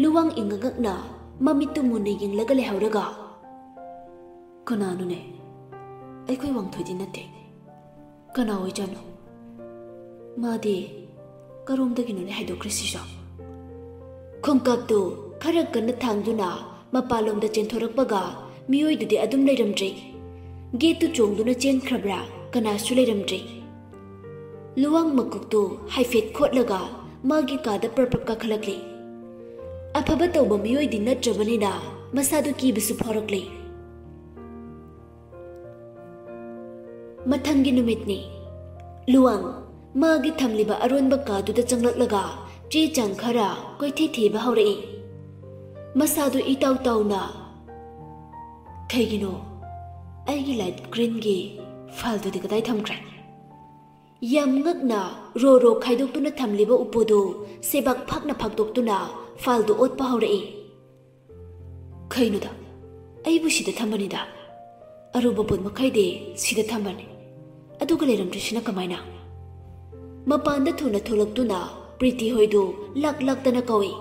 ꯂꯨꯋꯥꯡ ꯏꯉꯛꯉꯛꯅ ꯃꯃꯤꯠꯇꯨ ꯃꯨꯟꯅ ꯌꯦꯡꯂꯒ ꯂꯩꯍꯧꯔꯒ, "ꯀꯅꯥꯅꯣꯅꯦ? ꯑꯩꯈꯣꯏ ꯋꯥꯡꯊꯣꯏꯗꯤ ꯅꯠꯇꯦ꯫ ꯀꯅꯥ ꯑꯣꯏꯖꯥꯠꯅꯣ? ꯃꯥꯗꯤ ꯀꯔꯣꯝꯗꯒꯤꯅꯣꯅꯦ ꯍꯥꯏꯗꯣꯛꯈ꯭ꯔꯤꯁꯤꯁꯨ?" ꯈꯣꯡꯀꯥꯞꯇꯨ ꯈꯔ ꯀꯟꯅ ꯊꯥꯡꯗꯨꯅ ꯃꯄꯥꯟꯂꯣꯝꯗ ꯆꯦꯟꯊꯣꯔꯛꯄꯒ ꯃꯤꯑꯣꯏꯗꯨꯗꯤ ꯑꯗꯨꯝ ꯂꯩꯔꯝꯗ꯭ꯔꯦ꯫ ꯒꯦꯠꯇꯨ ꯆꯣꯡꯗꯨꯅ ꯆꯦꯟꯈ꯭ꯔꯕ꯭ꯔꯥ, ꯀꯅꯥꯁꯨ ꯂꯩꯔꯝꯗ꯭ꯔꯦ꯫ ꯂꯨꯋꯥꯡ ꯃꯀꯣꯛꯇꯨ ꯍꯥꯏꯐꯦꯠ ꯈꯣꯠꯂꯒ ꯃꯥꯒꯤ ꯀꯥꯗ ꯄ꯭ꯔꯞ ꯄ꯭ꯔꯞ ꯀꯥꯈꯠꯂꯛꯂꯦ꯫ ꯑꯐꯕ ꯇꯧꯕ ꯃꯤꯑꯣꯏꯗꯤ ꯅꯠꯇ꯭ꯔꯕꯅꯤꯅ ꯃꯁꯥꯗꯨ ꯀꯤꯕꯁꯨ ꯐꯥꯎꯔꯛꯂꯦ꯫ ꯃꯊꯪꯒꯤ ꯅꯨꯃꯤꯠꯅꯤ꯫ ꯂꯨꯋꯥꯡ ꯃꯥꯒꯤ ꯊꯝꯂꯤꯕ ꯑꯔꯣꯟꯕ ꯀꯥꯗꯨꯗ ꯆꯪꯂꯛꯂꯒ ꯆꯦ ꯆꯥꯡ ꯈꯔ ꯀꯣꯏꯊꯤ ꯊꯤꯕ ꯍꯧꯔꯛꯏ꯫ ꯃꯁꯥꯗꯨ ꯏꯇꯥꯎ ꯇꯥꯎꯅ, "ꯀꯩꯒꯤꯅꯣ ꯑꯩꯒꯤ ꯂꯥꯏꯠ ꯒ꯭ꯔꯤꯟꯒꯤ ꯐꯥꯏꯜꯗꯨꯗꯤ ꯀꯗꯥꯏ ꯊꯝꯈ꯭ꯔꯦ?" ꯌꯥꯝ ꯉꯛꯅ ꯔꯣ ꯔꯣ ꯈꯥꯏꯗꯣꯛꯇꯨꯅ ꯊꯝꯂꯤꯕ ꯎꯄꯨꯗꯨ ꯁꯦꯕꯥꯛ ꯐꯥꯛꯅ ꯐꯥꯛꯇꯣꯛꯇꯨꯅ ꯐꯥꯏꯜꯗꯨ ꯑꯣꯠꯄ ꯍꯧꯔꯛꯏ꯫ "ꯀꯩꯅꯣꯗ, ꯑꯩꯕꯨ ꯁꯤꯗ ꯊꯝꯕꯅꯤꯗ꯫ ꯑꯔꯨꯕ ꯄꯣꯠ ꯃꯈꯩꯗꯤ ꯁꯤꯗ ꯊꯝꯕꯅꯤ꯫ ꯑꯗꯨꯒ ꯂꯩꯔꯝꯗ꯭ꯔꯤꯁꯤꯅ ꯀꯃꯥꯏꯅ?" ꯃꯄꯥꯟꯗ ꯊꯨꯅ ꯊꯣꯛꯂꯛꯇꯨꯅ ꯄ꯭ꯔꯤꯇꯤ ꯍꯣꯏꯗꯨ ꯂꯥꯛ ꯂꯥꯛꯇꯅ ꯀꯧꯏ꯫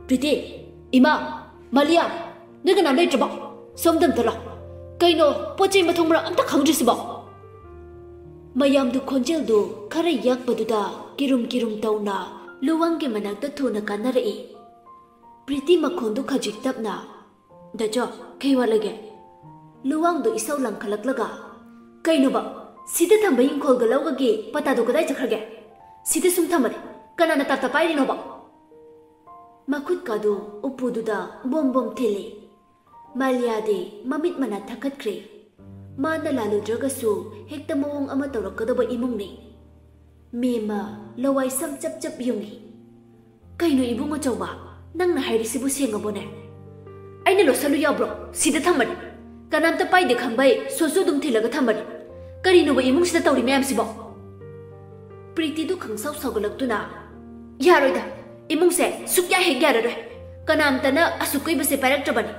"ꯄ꯭ꯔꯤꯇꯤ, ꯏꯃꯥ, ꯃꯥꯂꯤꯌꯥ, ꯅꯣꯏ ꯀꯅꯥꯝ ꯂꯩꯇ꯭ꯔꯕꯣ? ꯁꯣꯝꯗ ꯑꯝꯇ ꯂꯥꯛꯑꯣ꯫ ꯀꯩꯅꯣ, ꯄꯣꯠ ꯆꯩ ꯃꯊꯣꯡ ꯃꯔꯝ ꯑꯝꯇ ꯈꯪꯗ꯭ꯔꯤꯁꯤꯕꯣ?" ꯃꯌꯥꯝꯗꯨ ꯈꯣꯟꯖꯦꯜꯗꯨ ꯈꯔ ꯌꯥꯛꯄꯗꯨꯗ ꯀꯤꯔꯨꯝ ꯀꯤꯔꯨꯝ ꯇꯧꯅ ꯂꯨꯋꯥꯡꯒꯤ ꯃꯅꯥꯛꯇ ꯊꯨꯅ ꯀꯥꯟꯅꯔꯛꯏ꯫ ꯄ꯭ꯔꯤꯇꯤ ꯃꯈꯣꯟꯗꯨ ꯈꯖꯤꯛ ꯇꯞꯅ, "ꯗꯥꯆꯧ, ꯀꯩ ꯋꯥꯠꯂꯒꯦ?" ꯂꯨꯋꯥꯡꯗꯨ ꯏꯁꯧ ꯂꯥꯡꯈꯠꯂꯛꯂꯒ, "ꯀꯩꯅꯣꯕ? ꯁꯤꯗ ꯊꯝꯕ ꯏꯪꯈꯣꯜꯒ ꯂꯧꯒꯒꯤ ꯄꯇꯥꯗꯨ ꯀꯗꯥꯏ ꯆꯠꯈ꯭ꯔꯒꯦ? ꯁꯤꯗ ꯁꯨꯝ ꯊꯝꯕꯅꯦ꯫ ꯀꯅꯥꯅ ꯇꯥꯞꯇ ꯄꯥꯏꯔꯤꯅꯣꯕ?" ꯃꯈꯨꯠꯀꯥꯗꯨ ꯎꯄꯨꯗꯨꯗ ꯕꯣꯝ ꯕꯣꯝ ꯊꯤꯜꯂꯤ꯫ ꯃꯥꯂꯤꯌꯥꯗꯤ ꯃꯃꯤꯠ ꯃꯅꯥ ꯊꯛꯀꯠꯈ꯭ꯔꯦ꯫ ꯃꯥꯅ ꯂꯥꯜꯂꯨꯗ꯭ꯔꯒꯁꯨ ꯍꯦꯛꯇ ꯃꯑꯣꯡ ꯑꯃ ꯇꯧꯔꯛꯀꯗꯧꯕ ꯏꯃꯨꯡꯅꯤ꯫ ꯃꯦꯝꯃ ꯂꯋꯥꯏ ꯁꯝ ꯆꯞ ꯆꯞ ꯌꯨꯡꯏ꯫ "ꯀꯩꯅꯣ ꯏꯕꯨꯡ ꯑꯆꯧꯕ, ꯅꯪꯅ ꯍꯥꯏꯔꯤꯁꯤꯕꯨ ꯁꯦꯡꯉꯕꯣꯅꯦ? ꯑꯩꯅ ꯂꯣꯠꯁꯜꯂꯨ ꯌꯥꯕ꯭ꯔꯣ? ꯁꯤꯗ ꯊꯝꯕꯅꯤ꯫ ꯀꯅꯥꯝꯇ ꯄꯥꯏꯗꯦ ꯈꯪꯕꯩ ꯁꯣꯁꯨ ꯑꯗꯨꯝ ꯊꯤꯜꯂꯒ ꯊꯝꯕꯅꯤ꯫ ꯀꯔꯤꯅꯣꯕ ꯏꯃꯨꯡꯁꯤꯗ ꯇꯧꯔꯤ ꯃꯌꯥꯝꯁꯤꯕꯣ?" ꯄ꯭ꯔꯤꯇꯤꯗꯨ ꯈꯪꯁꯥꯎ ꯁꯥꯎꯒꯠꯂꯛꯇꯨꯅ, "ꯌꯥꯔꯣꯏꯗ, ꯏꯃꯨꯡꯁꯦ ꯁꯨꯛꯌꯥ ꯍꯦꯛ ꯌꯥꯔꯔꯣꯏ꯫ ꯀꯅꯥꯝꯇꯅ ꯑꯁꯨꯛ ꯀꯨꯏꯕꯁꯦ ꯄꯥꯏꯔꯛꯇ꯭ꯔꯕꯅꯤ꯫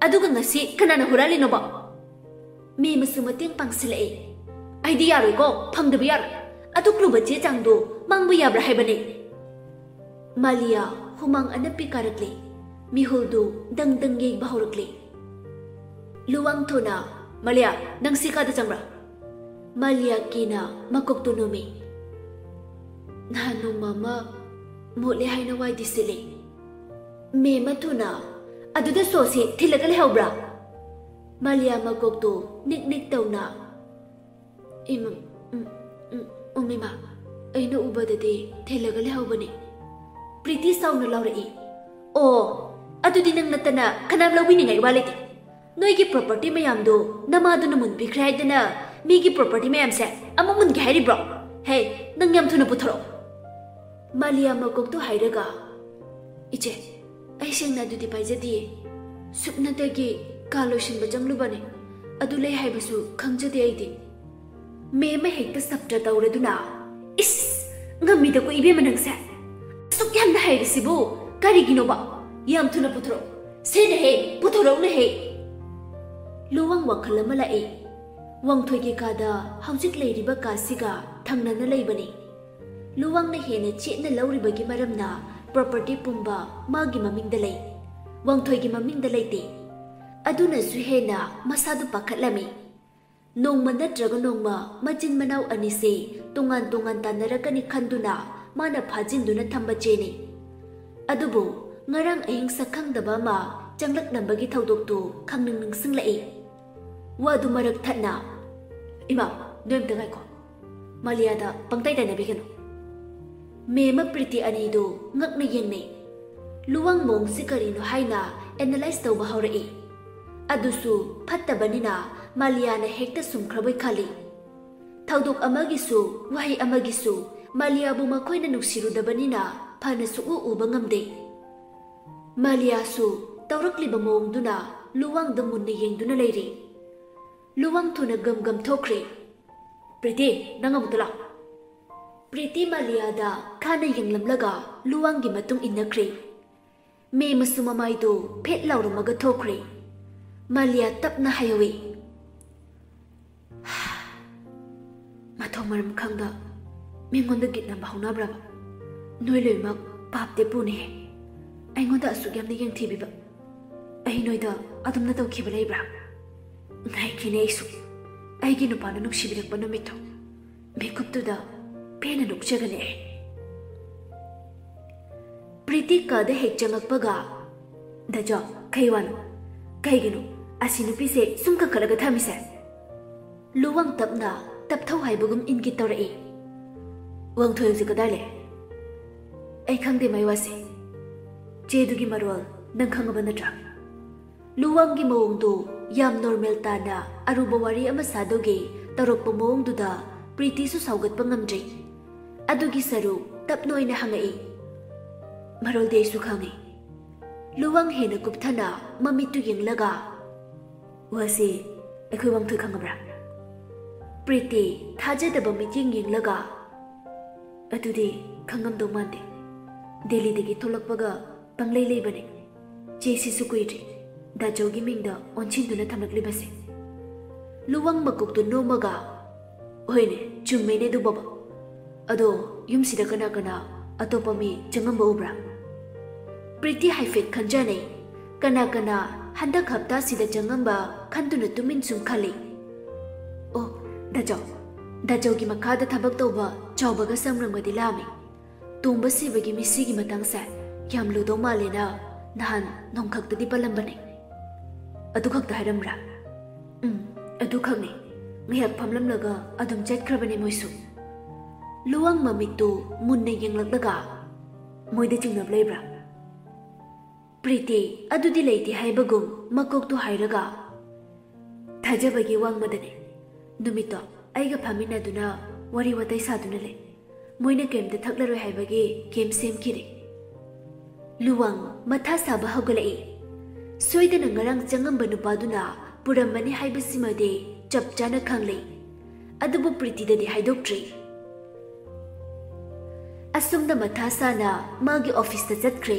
ꯑꯗꯨꯒ ꯉꯁꯤ ꯀꯅꯥꯅ ꯍꯨꯔꯥꯜꯂꯤꯅꯣꯕ?" ꯃꯦꯝꯃꯁꯨ ꯃꯇꯦꯡ ꯄꯥꯡꯁꯤꯜꯂꯛꯏ꯫ "ꯑꯩꯗꯤ ꯌꯥꯔꯣꯏꯀꯣ, ꯐꯪꯗꯕ ꯌꯥꯔꯣꯏ꯫ ꯑꯗꯨꯛ ꯂꯨꯕ ꯆꯦ ꯆꯥꯡꯗꯣ ꯃꯥꯡꯕ ꯌꯥꯕ꯭ꯔꯥ ꯍꯥꯏꯕꯅꯤ?" ꯃꯥꯂꯤꯌꯥ ꯍꯨꯃꯥꯡ ꯑꯅꯞꯄꯤ ꯀꯥꯔꯛꯂꯦ꯫ ꯃꯤꯍꯨꯜꯗꯨ ꯗꯪ ꯗꯪ ꯌꯩꯕ ꯍꯧꯔꯛꯂꯦ꯫ ꯂꯨꯋꯥꯡꯊꯣꯅ, "ꯃꯥꯂꯤꯌꯥ, ꯅꯪ ꯁꯤ ꯀꯥꯗ ꯆꯪꯕ꯭ꯔꯥ?" ꯃꯥꯂꯤꯌꯥ ꯀꯤꯅ ꯃꯀꯣꯛꯇꯨ ꯅꯣꯝꯃꯤ꯫ "ꯅꯍꯥꯟ ꯅꯣꯡꯃ ꯑꯃ ꯃꯣꯠꯂꯦ ꯍꯥꯏꯅ ꯋꯥꯏꯗꯤ ꯁꯤꯠꯂꯦ꯫" ꯃꯦꯝꯃ ꯊꯨꯅ, "ꯑꯗꯨꯗ ꯁꯣꯁꯤ ꯊꯤꯜꯂꯒ ꯂꯩꯍꯧꯕ꯭ꯔꯥ?" ꯃꯥꯂꯤꯌꯥ ꯃꯀꯣꯛꯇꯨ ꯅꯤꯛ ꯅꯤꯛ ꯇꯧꯅ, "ꯏꯃ, ꯎꯝ, ꯎꯝ, ꯎꯝ, ꯏꯃꯥ, ꯑꯩꯅ ꯎꯕꯗꯗꯤ ꯊꯤꯜꯂꯒ ꯂꯩꯍꯧꯕꯅꯤ꯫" ꯄ꯭ꯔꯤꯇꯤ ꯁꯥꯎꯅ ꯂꯥꯎꯔꯛꯏ꯫ "ꯑꯣ, ꯑꯗꯨꯗꯤ ꯅꯪ ꯅꯠꯇꯅ ꯀꯅꯥꯝ ꯂꯧꯕꯤꯅꯤꯡꯉꯥꯏ ꯋꯥ ꯂꯩꯇꯦ꯫ ꯅꯣꯏꯒꯤ property ꯃꯌꯥꯝꯗꯨ ꯅꯃꯥꯗꯨꯅ ꯃꯨꯟꯕꯤꯈ꯭ꯔꯦ ꯍꯥꯏꯗꯅ ꯃꯤꯒꯤ property ꯃꯌꯥꯝꯁꯦ ꯑꯃꯨꯛ ꯃꯨꯟꯒꯦ ꯍꯥꯏꯔꯤꯕ꯭ꯔꯣ? ꯍꯦ, ꯅꯪ ꯌꯥꯝ ꯊꯨꯅ ꯄꯨꯊꯣꯔꯛꯑꯣ꯫" ꯃꯥꯂꯤꯌꯥ ꯃꯀꯣꯛꯇꯨ ꯍꯥꯏꯔꯒ, "ꯏꯆꯦ, ꯑꯩ ꯁꯦꯡꯅ ꯑꯗꯨꯗꯤ ꯄꯥꯏꯖꯗꯤꯌꯦ꯫ ꯁꯨꯞꯅꯇꯒꯤ ꯀꯥ ꯂꯣꯏꯁꯤꯟꯕ ꯆꯪꯂꯨꯕꯅꯤ꯫ ꯑꯗꯨ ꯂꯩ ꯍꯥꯏꯕꯁꯨ ꯈꯪꯖꯗꯦ ꯑꯩꯗꯤ꯫" ꯃꯦꯝꯃ ꯍꯦꯛꯇ ꯁꯞꯇ ꯇꯧꯔꯗꯨꯅ, "ꯏꯁ, ꯉꯝꯃꯤꯗꯀꯣ ꯏꯕꯦꯝꯃ ꯅꯪꯁꯦ꯫ ꯑꯁꯨꯛ ꯌꯥꯝꯅ ꯍꯩꯔꯤꯁꯤꯕꯨ ꯀꯔꯤꯒꯤꯅꯣꯕ? ꯌꯥꯝ ꯊꯨꯅ ꯄꯨꯊꯣꯔꯛꯑꯣ꯫ ꯁꯦꯅꯦꯍꯦ, ꯄꯨꯊꯣꯔꯛꯎꯅꯦꯍꯦ꯫" ꯂꯨꯋꯥꯡ ꯋꯥꯈꯜ ꯑꯃ ꯂꯥꯛꯏ꯫ ꯋꯥꯡꯊꯣꯏꯒꯤ ꯀꯥꯗ ꯍꯧꯖꯤꯛ ꯂꯩꯔꯤꯕ ꯀꯥꯁꯤꯒ ꯊꯪꯅꯅ ꯂꯩꯕꯅꯤ꯫ ꯂꯨꯋꯥꯡꯅ ꯍꯦꯟꯅ ꯆꯦꯠꯅ ꯂꯧꯔꯤꯕꯒꯤ ꯃꯔꯝꯅ property ꯄꯨꯝꯕ ꯃꯥꯒꯤ ꯃꯃꯤꯡꯗ ꯂꯩ꯫ ꯋꯥꯡꯊꯣꯏꯒꯤ ꯃꯃꯤꯡꯗ ꯂꯩꯇꯦ꯫ ꯑꯗꯨꯅꯁꯨ ꯍꯦꯟꯅ ꯃꯁꯥꯗꯨ ꯄꯥꯈꯠꯂꯝꯃꯤ꯫ ꯅꯣꯡꯃ ꯅꯠꯇ꯭ꯔꯒ ꯅꯣꯡꯃ ꯃꯆꯤꯟ ꯃꯅꯥꯎ ꯑꯅꯤꯁꯦ ꯇꯣꯉꯥꯟ ꯇꯣꯉꯥꯟ ꯇꯥꯟꯅꯔꯛꯀꯅꯤ ꯈꯟꯗꯨꯅ ꯃꯥꯅ ꯐꯥꯖꯤꯟꯗꯨꯅ ꯊꯝꯕ ꯆꯦꯅꯤ꯫ ꯑꯗꯨꯕꯨ ꯉꯔꯥꯡ ꯑꯍꯤꯡ ꯁꯛꯈꯪꯗꯕ ꯑꯃ ꯆꯪꯂꯛꯂꯝꯕꯒꯤ ꯊꯧꯗꯣꯛꯇꯨ ꯈꯪꯅꯤꯡ ꯅꯤꯡꯁꯤꯡꯂꯛꯏ꯫ ꯋꯥꯗꯨ ꯃꯔꯛ ꯊꯠꯅ, "ꯏꯃꯥ, ꯅꯣꯏ ꯑꯝꯇ ꯉꯥꯏꯈꯣ꯫" ꯃꯥꯂꯤꯌꯥꯗ ꯄꯪꯇꯥꯏ ꯇꯥꯏꯅꯕꯤꯒꯅꯨ꯫ ꯃꯦꯝꯃ ꯄ꯭ꯔꯤꯇꯤ ꯑꯅꯤꯗꯨ ꯉꯛꯅ ꯌꯦꯡꯅꯩ꯫ ꯂꯨꯋꯥꯡ ꯃꯑꯣꯡꯁꯤ ꯀꯔꯤꯅꯣ ꯍꯥꯏꯅ analyze ꯇꯧꯕ ꯍꯧꯔꯛꯏ꯫ ꯑꯗꯨꯁꯨ ꯐꯠꯇꯕꯅꯤꯅ ꯃꯥꯂꯤꯌꯥꯅ ꯍꯦꯛꯇ ꯁꯨꯝꯈ꯭ꯔꯕꯣꯏ ꯈꯜꯂꯤ꯫ ꯊꯧꯗꯣꯛ ꯑꯃꯒꯤꯁꯨ ꯋꯥꯍꯩ ꯑꯃꯒꯤꯁꯨ ꯃꯥꯂꯤꯌꯥꯕꯨ ꯃꯈꯣꯏꯅ ꯅꯨꯡꯁꯤꯔꯨꯗꯕꯅꯤꯅ ꯐꯅ ꯁꯨꯛꯎ ꯎꯕ ꯉꯝꯗꯦ꯫ ꯃꯥꯂꯤꯌꯥꯁꯨ ꯇꯧꯔꯛꯂꯤꯕ ꯃꯑꯣꯡꯗꯨꯅ ꯂꯨꯋꯥꯡꯗ ꯃꯨꯟꯅ ꯌꯦꯡꯗꯨꯅ ꯂꯩꯔꯤ꯫ ꯂꯨꯋꯥꯡ ꯊꯨꯅ ꯒꯝ ꯒꯝ ꯊꯣꯛꯈ꯭ꯔꯦ꯫ "ꯄ꯭ꯔꯤꯇꯤ, ꯅꯪ ꯑꯃꯨꯛꯇ ꯂꯥꯛꯑꯣ꯫" ꯄ꯭ꯔꯤꯇꯤ ꯃꯥꯂꯤꯌꯥꯗ ꯈꯥꯅ ꯌꯦꯡꯂꯝꯂꯒ ꯂꯨꯋꯥꯡꯒꯤ ꯃꯇꯨꯡ ꯏꯟꯅꯈ꯭ꯔꯦ꯫ ꯃꯦꯝꯃꯁꯨ ꯃꯃꯥꯏꯗꯨ ꯐꯦꯠ ꯂꯥꯎꯔꯝꯃꯒ ꯊꯣꯛꯈ꯭ꯔꯦ꯫ ꯃꯥꯂꯤꯌꯥ ꯇꯞꯅ ꯍꯥꯏꯍꯧꯏ, "ꯃꯊꯣꯡ ꯃꯔꯝ ꯈꯪꯗ ꯃꯤꯉꯣꯟꯗ ꯒꯤꯠꯅꯕ ꯍꯧꯅꯕ꯭ꯔꯕ? ꯅꯣꯏ ꯂꯣꯏꯅꯃꯛ ꯄꯥꯞꯇꯤ ꯄꯨꯅꯤꯍꯦ꯫ ꯑꯩꯉꯣꯟꯗ ꯑꯁꯨꯛ ꯌꯥꯝꯅ ꯌꯦꯡꯊꯤꯕꯤꯕ ꯑꯩ ꯅꯣꯏꯗ ꯑꯗꯨꯝꯅ ꯇꯧꯈꯤꯕ ꯂꯩꯕ꯭ꯔꯥ? ꯉꯥꯏꯈꯤꯅꯦ ꯑꯩꯁꯨ꯫ ꯑꯩꯒꯤ ꯅꯨꯄꯥꯅ ꯅꯨꯡꯁꯤꯕꯤꯔꯛꯄ ꯅꯨꯃꯤꯠꯇꯣ ꯃꯤꯀꯨꯞꯇꯨꯗ ꯄꯦꯟꯅ ꯅꯣꯛꯆꯒꯅꯤ ꯑꯩ꯫" ꯄ꯭ꯔꯤꯇꯤ ꯀꯥꯗ ꯍꯦꯛ ꯆꯪꯉꯛꯄꯒ, "ꯗꯥꯖꯣ, ꯀꯩ ꯋꯥꯅꯣ? ꯀꯩꯒꯤꯅꯣ? ꯑꯁꯤ ꯅꯨꯄꯤꯁꯦ ꯁꯨꯝ ꯀꯟꯈꯠꯂꯒ ꯊꯝꯃꯤꯁꯦ꯫ ꯂꯨꯋꯥꯡ ꯇꯞꯅ ꯇꯞꯊꯧ ꯍꯥꯏꯕꯒꯨꯝ ꯏꯪꯒꯤꯠ ꯇꯧꯔꯛꯏ꯫ "ꯋꯥꯡꯊꯣꯏ ꯍꯧꯖꯤꯛ ꯀꯗꯥꯏ ꯂꯩ?" "ꯑꯩ ꯈꯪꯗꯦ ꯃꯥꯏ ꯋꯥꯁꯦ꯫ ꯆꯦꯗꯨꯒꯤ ꯃꯔꯣꯜ ꯅꯪ ꯈꯪꯉꯕ ꯅꯠꯇ꯭ꯔꯥ?" ꯂꯨꯋꯥꯡꯒꯤ ꯃꯑꯣꯡꯗꯨ ꯌꯥꯝ ꯅꯣꯔꯃꯦꯜ ꯇꯥꯅ ꯑꯔꯨꯕ ꯋꯥꯔꯤ ꯑꯃ ꯁꯥꯗꯧꯒꯦ ꯇꯧꯔꯛꯄ ꯃꯑꯣꯡꯗꯨꯗ ꯄ꯭ꯔꯤꯇꯤꯁꯨ ꯁꯥꯎꯒꯠꯄ ꯉꯝꯗ꯭ꯔꯦ꯫ ꯑꯗꯨꯒꯤ ꯁꯔꯨꯛ ꯇꯞꯅ ꯑꯣꯏꯅ ꯍꯪꯉꯛꯏ꯫ "ꯃꯔꯣꯜꯗꯤ ꯑꯩꯁꯨ ꯈꯪꯉꯤ꯫" ꯂꯨꯋꯥꯡ ꯍꯦꯟꯅ ꯀꯨꯞꯊꯅ ꯃꯃꯤꯠꯇꯨ ꯌꯦꯡꯂꯒ, "ꯋꯥꯁꯤ ꯑꯩꯈꯣꯏ ꯋꯥꯡꯊꯣꯏ ꯈꯪꯉꯕ꯭ꯔꯥ?" ꯄ꯭ꯔꯤꯇꯤ ꯊꯥꯖꯗꯕ ꯃꯤꯠꯌꯦꯡ ꯌꯦꯡꯂꯒ, "ꯑꯗꯨꯗꯤ ꯈꯪꯉꯝꯗꯧ ꯃꯥꯟꯗꯦ꯫ ꯗꯦꯜꯂꯤꯗꯒꯤ ꯊꯣꯛꯂꯛꯄꯒ ꯄꯪꯂꯩ ꯂꯩꯕꯅꯦ꯫ ꯆꯦꯁꯤꯁꯨ ꯀꯨꯏꯗ꯭ꯔꯤ ꯗꯥꯆꯧꯒꯤ ꯃꯤꯡꯗ ꯑꯣꯟꯁꯤꯟꯗꯨꯅ ꯊꯝꯂꯛꯂꯤꯕꯁꯦ꯫" ꯂꯨꯋꯥꯡ ꯃꯀꯣꯛꯇꯨ ꯅꯣꯝꯃꯒ, "ꯍꯣꯏꯅꯦ, ꯆꯨꯝꯃꯦꯅꯦ ꯑꯗꯨ ꯕꯕꯥ꯫ ꯑꯗꯣ ꯌꯨꯝꯁꯤꯗ ꯀꯅꯥ ꯀꯅꯥ ꯑꯇꯣꯞꯄ ꯃꯤ ꯆꯪꯉꯝꯕ ꯎꯕ꯭ꯔꯥ?" ꯄ꯭ꯔꯤꯇꯤ ꯍꯥꯏꯐꯦꯠ ꯈꯟꯖꯅꯩ꯫ ꯀꯅꯥ ꯀꯅꯥ ꯍꯟꯗꯛ ꯍꯞꯇꯥꯁꯤꯗ ꯆꯪꯉꯝꯕ ꯈꯟꯗꯨꯅ ꯇꯨꯃꯤꯟ ꯁꯨꯝ ꯈꯜꯂꯤ꯫ "ꯑꯣ, ꯗꯥꯆꯧ, ꯗꯥꯆꯧꯒꯤ ꯃꯈꯥꯗ ꯊꯕꯛ ꯇꯧꯕ ꯆꯥꯎꯕꯒ ꯁꯝꯔꯪꯒꯗꯤ ꯂꯥꯛꯑꯝꯃꯤ꯫ ꯇꯣꯡꯕ ꯁꯤꯕꯒꯤ ꯃꯤꯁꯤꯒꯤ ꯃꯇꯥꯡꯁꯦ ꯌꯥꯝ ꯂꯨꯗꯧ ꯃꯥꯜꯂꯦꯅ ꯅꯍꯥꯟ ꯅꯣꯡꯈꯛꯇꯗꯤ ꯄꯜꯂꯝꯕꯅꯦ꯫" "ꯑꯗꯨ ꯈꯛꯇ ꯍꯥꯏꯔꯝꯕ꯭ꯔꯥ?" "ꯎꯝ, ꯑꯗꯨ ꯈꯛꯅꯦ꯫ ꯉꯥꯏꯍꯥꯛ ꯐꯝꯂꯝꯂꯒ ꯑꯗꯨꯝ ꯆꯠꯈ꯭ꯔꯕꯅꯦ ꯃꯣꯏꯁꯨ꯫" ꯂꯨꯋꯥꯡ ꯃꯃꯤꯠꯇꯨ ꯃꯨꯟꯅ ꯌꯦꯡꯂꯛꯂꯒ, "ꯃꯣꯏꯗ ꯆꯤꯡꯅꯕ ꯂꯩꯕ꯭ꯔꯥ?" ꯄ꯭ꯔꯤꯇꯤ ꯑꯗꯨꯗꯤ ꯂꯩꯇꯦ ꯍꯥꯏꯕꯒꯨꯝ ꯃꯀꯣꯛꯇꯨ ꯍꯥꯏꯔꯒ, "ꯊꯥꯖꯕꯒꯤ ꯋꯥꯡꯃꯗꯅꯦ꯫ ꯅꯨꯃꯤꯠꯇꯣ ꯑꯩꯒ ꯐꯝꯃꯤꯟꯅꯗꯨꯅ ꯋꯥꯔꯤ ꯋꯥꯇꯥꯏ ꯁꯥꯗꯨꯅ ꯂꯩ꯫ ꯃꯣꯏꯅ ꯀꯩꯝꯇ ꯊꯛꯂꯔꯣꯏ ꯍꯥꯏꯕꯒꯤ ꯀꯦꯝ ꯁꯦꯝꯈꯤꯔꯦ꯫" ꯂꯨꯋꯥꯡ ꯃꯊꯥ ꯁꯥꯕ ꯍꯧꯒꯠꯂꯛꯏ꯫ ꯁꯣꯏꯗꯅ ꯉꯔꯥꯡ ꯆꯪꯉꯝꯕ ꯅꯨꯄꯥꯗꯨꯅ ꯄꯨꯔꯝꯃꯅꯤ ꯍꯥꯏꯕꯁꯤꯃꯗꯤ ꯆꯞ ꯆꯥꯅ ꯈꯪꯂꯦ꯫ ꯑꯗꯨꯕꯨ ꯄ꯭ꯔꯤꯇꯤꯗꯗꯤ ꯍꯥꯏꯗꯣꯛꯇ꯭ꯔꯤ꯫ ꯑꯁꯨꯝꯅ ꯃꯊꯥ ꯁꯥꯅ ꯃꯥꯒꯤ ꯑꯣꯐꯤꯁꯇ ꯆꯠꯈ꯭ꯔꯦ꯫